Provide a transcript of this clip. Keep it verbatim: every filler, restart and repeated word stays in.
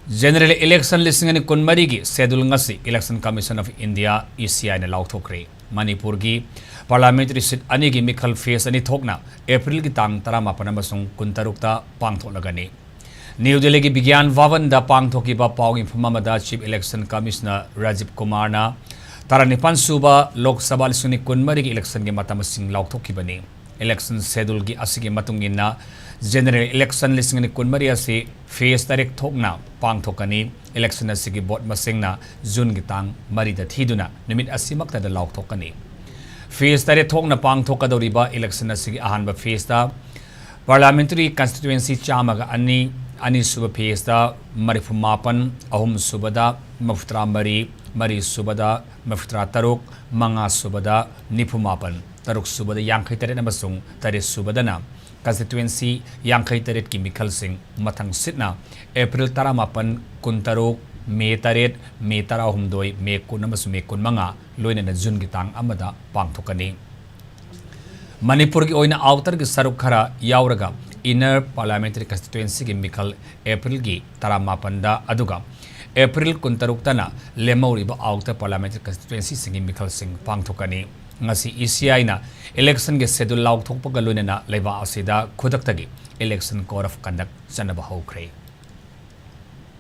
General Election ꯂꯤꯁꯤꯡ ꯑꯅꯤ ꯀꯨꯟꯃꯔꯤꯒꯤ schedule ꯉꯁꯤ Election Commission of India, E C I ꯅ ꯂꯥꯎꯊꯣꯛꯈ꯭ꯔꯦ꯫ ꯃꯅꯤꯄꯨꯔꯒꯤ parliamentary seat ꯑꯅꯤꯒꯤ ꯃꯤꯈꯜ phase ꯑꯅꯤ ꯊꯣꯛꯅ ꯑꯦꯄ꯭ꯔꯤꯜꯒꯤ ꯇꯥꯡ ꯇꯔꯥꯃꯥꯄꯟ ꯑꯃꯁꯨꯡ ꯀꯨꯟꯇꯔꯨꯛꯇ ꯄꯥꯡꯊꯣꯛꯂꯒꯅꯤ꯫ ꯅ꯭ꯌꯨ ꯗꯦꯜꯂꯤꯒꯤ ꯕꯤꯒ꯭ꯌꯥꯟ ꯚꯕꯟꯗ ꯄꯥꯡꯊꯣꯛꯈꯤꯕ ꯄꯥꯎꯒꯤ ꯃꯤꯐꯝ ꯑꯃꯗ Chief Election Commissioner ꯔꯥꯖꯤꯕ ꯀꯨꯃꯥꯔꯅ ꯇꯔꯥꯅꯤꯄꯥꯟ ꯁꯨꯕ ꯂꯣꯛ ꯁꯚꯥ ꯂꯤꯁꯤꯡ ꯑꯅꯤ ꯀꯨꯟꯃꯔꯤꯒꯤ election ꯒꯤ ꯃꯇꯝꯁꯤꯡ ꯂꯥꯎꯊꯣꯛꯈꯤꯕꯅꯤ꯫ Election schedule ꯒꯤ ꯑꯁꯤꯒꯤ ꯃꯇꯨꯡ ꯏꯟꯅ General Election ꯂꯤꯁꯤꯡ ꯑꯅꯤ ꯀꯨꯟꯃꯔꯤ ꯑꯁꯤ phase ꯇꯔꯦꯠ ꯊꯣꯛꯅ ꯄꯥꯡꯊꯣꯛꯀꯅꯤ꯫ Election ꯑꯁꯤꯒꯤ vote ꯃꯁꯤꯡꯅ ꯖꯨꯟꯒꯤ ꯇꯥꯡ ꯃꯔꯤꯗ ꯊꯤꯗꯨꯅ ꯅꯨꯃꯤꯠ ꯑꯁꯤꯃꯛꯇꯗ ꯂꯥꯎꯊꯣꯛꯀꯅꯤ꯫ Phase ꯇꯔꯦꯠ ꯊꯣꯛꯅ ꯄꯥꯡꯊꯣꯛꯀꯗꯧꯔꯤꯕ election ꯑꯁꯤꯒꯤ ꯑꯍꯥꯟꯕ phase ꯇ parliamentary constituency ꯆꯥꯝꯃꯒ ꯑꯅꯤ, ꯑꯅꯤꯁꯨꯕ phase ꯇ ꯃꯔꯤꯐꯨ ꯃꯥꯄꯟ, ꯑꯍꯨꯝꯁꯨꯕꯗ ꯃꯔꯤꯐꯨꯇꯔꯥ ꯃꯔꯤ, ꯃꯔꯤꯁꯨꯕꯗ ꯃꯔꯤꯐꯨꯇꯔꯥ ꯇꯔꯨꯛ, ꯃꯉꯥꯁꯨꯕꯗ ꯅꯤꯐꯨ ꯃꯥꯄꯟ, ꯇꯔꯨꯛꯁꯨꯕꯗ ꯌꯥꯡꯈꯩ ꯇꯔꯦꯠ ꯑꯃꯁꯨꯡ ꯇꯔꯦꯠꯁꯨꯕꯗꯅ constituency ꯌꯥꯡꯈꯩ ꯇꯔꯦꯠꯀꯤ ꯃꯤꯈꯜꯁꯤꯡ ꯃꯊꯪ ꯁꯤꯠꯅ ꯑꯦꯄ꯭ꯔꯤꯜ ꯇꯔꯥꯃꯥꯄꯟ, ꯀꯨꯟꯇꯔꯨꯛ, ꯃꯦ ꯇꯔꯦꯠ, ꯃꯦ ꯇꯔꯥꯍꯨꯝꯗꯣꯏ, ꯃꯦ ꯀꯨꯟ ꯑꯃꯁꯨꯡ ꯃꯦ ꯀꯨꯟꯃꯉꯥ, ꯂꯣꯏꯅꯅ ꯖꯨꯟꯒꯤ ꯇꯥꯡ ꯑꯃꯗ ꯄꯥꯡꯊꯣꯛꯀꯅꯤ꯫ ꯃꯅꯤꯄꯨꯔꯒꯤ ꯑꯣꯏꯅ outer ꯒꯤ ꯁꯔꯨꯛ ꯈꯔ ꯌꯥꯎꯔꯒ inner parliamentary constituency ꯒꯤ ꯃꯤꯈꯜ ꯑꯦꯄ꯭ꯔꯤꯜꯒꯤ ꯇꯔꯥꯃꯥꯄꯟꯗ, ꯑꯗꯨꯒ ꯑꯦꯄ꯭ꯔꯤꯜ ꯀꯨꯟꯇꯔꯨꯛꯇꯅ ꯂꯦꯝꯍꯧꯔꯤꯕ outer parliamentary constituency ꯁꯤꯡꯒꯤ ꯃꯤꯈꯜꯁꯤꯡ ꯄꯥꯡꯊꯣꯛꯀꯅꯤ꯫ ꯉꯁꯤ E C I ꯅ election ꯒꯤ schedule ꯂꯥꯎꯊꯣꯛꯄꯒ ꯂꯣꯏꯅꯅ ꯂꯩꯕꯥꯛ ꯑꯁꯤꯗ ꯈꯨꯗꯛꯇꯒꯤ election code of conduct ꯆꯠꯅꯕ ꯍꯧꯈ꯭ꯔꯦ꯫